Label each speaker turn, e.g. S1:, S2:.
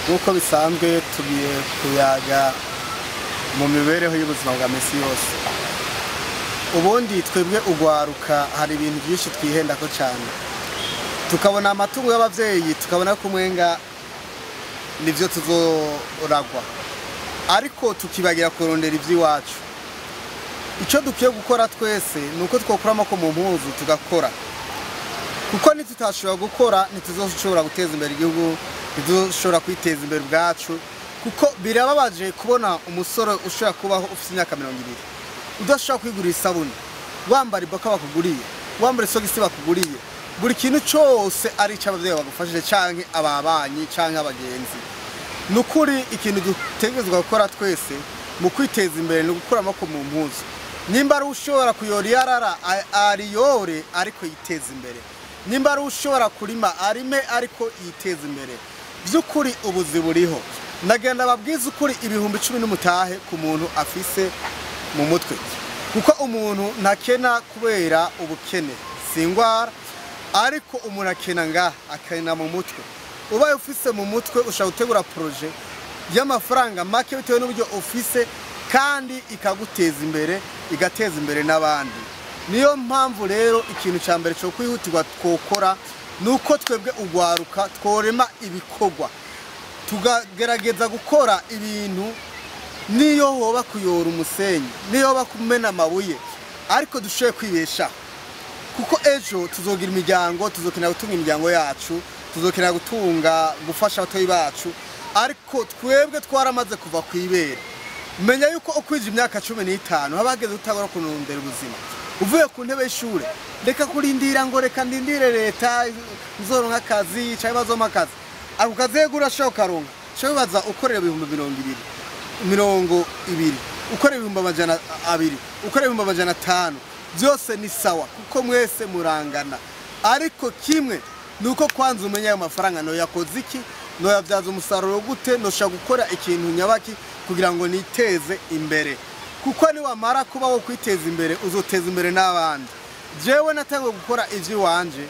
S1: Nk'uko bisanzwe, tugiye kuyaga mu mibereho y'ubuzima bwa misi yose. Ubundi twebwe ugwaruka hari ibintu byinshi twihendako cyane, tukabona amatungo y'abavyeyi, tukabona ko umwenga nivyo tuzoragwa, ariko tukibagira kurondera ivy'iwacu. Icyo dukwiye gukora twese ni uko twokura amaboko mu mpuzu tugakora, kuko nitutashobora gukora ntituzoshobora guteza imbere igihugu, ntituzoshobora kwiteza imbere ubwacu. Kuko birababaje kubona umusore ushobora kubaho ufite imyaka 20 udashobora kwigurira isabune, wambara iboka bakuguriye, wambara isogisi bakuguriye, buri kintu cyose ari icy'ababyeyi bagufashije canke ababanyi canke abagenzi. Ni ukuri, ikintu dutegerezwa gukora twese mu kwiteza imbere ni ugukura amaboko mu mpuzu. Nimba ari ushobora kuyora iyarara, ariyore ariko yiteze imbere. Nimba ari ushobora kurima, arime ariko yiteze imbere. By'ukuri ubuzi buriho. Ndagenda babwiza ukuri, 10,000 n'umutahe ku muntu afise mu mutwe, kuko umuntu ntakena kubera ubukene, si ingwara, ariko umuntu akena ngaha, akena mu mutwe. Ubaye ufise mu mutwe, ushobora gutegura projet y'amafaranga make bitewe n'uburyo ufise, kandi ikaguteza imbere, igateza imbere n'abandi. Niyo mpamvu rero ikintu cya mbere cyo kwihutirwa twokora ni uko twebwe ugwaruka tworema ibikorwa, tukagerageza gukora ibintu, niyo hoba kuyora umusenyi, niyo hoba kumena amabuye, ariko dushoboye kwibeshaho, kuko ejo tuzogira imiryango, tuzokenera gutunga imiryango yacu, tuzokenera gutunga, gufasha abatoyi bacu, ariko twebwe twaramaze kuva ku ibere. Menya yuko ukwije imyaka 15 haba hageze utagora kunondera ubuzima. Uvuye ku ntebe y'ishure, reka kurindira ngo reka ndindire leta nzoronka akazi cyangwa bazompa akazi. Ako kazi yego urashobora kukaronka, ushobora bibaza ukorera 20,000, 20, ukorera 200,000, ukorera 500,000, byose ni sawa kuko mwese murangana. Ariko kimwe ni uko kwanza umenya ayo mafaranga no yakoze iki, no yabyaza umusaruro gute, noshobora gukora ikintu nyabaki kugira ngo niteze imbere. Kuko niwamara kuba wo kwiteza imbere, uzoteza imbere n'abandi. Jewe natanguye gukora ivy'iwanje.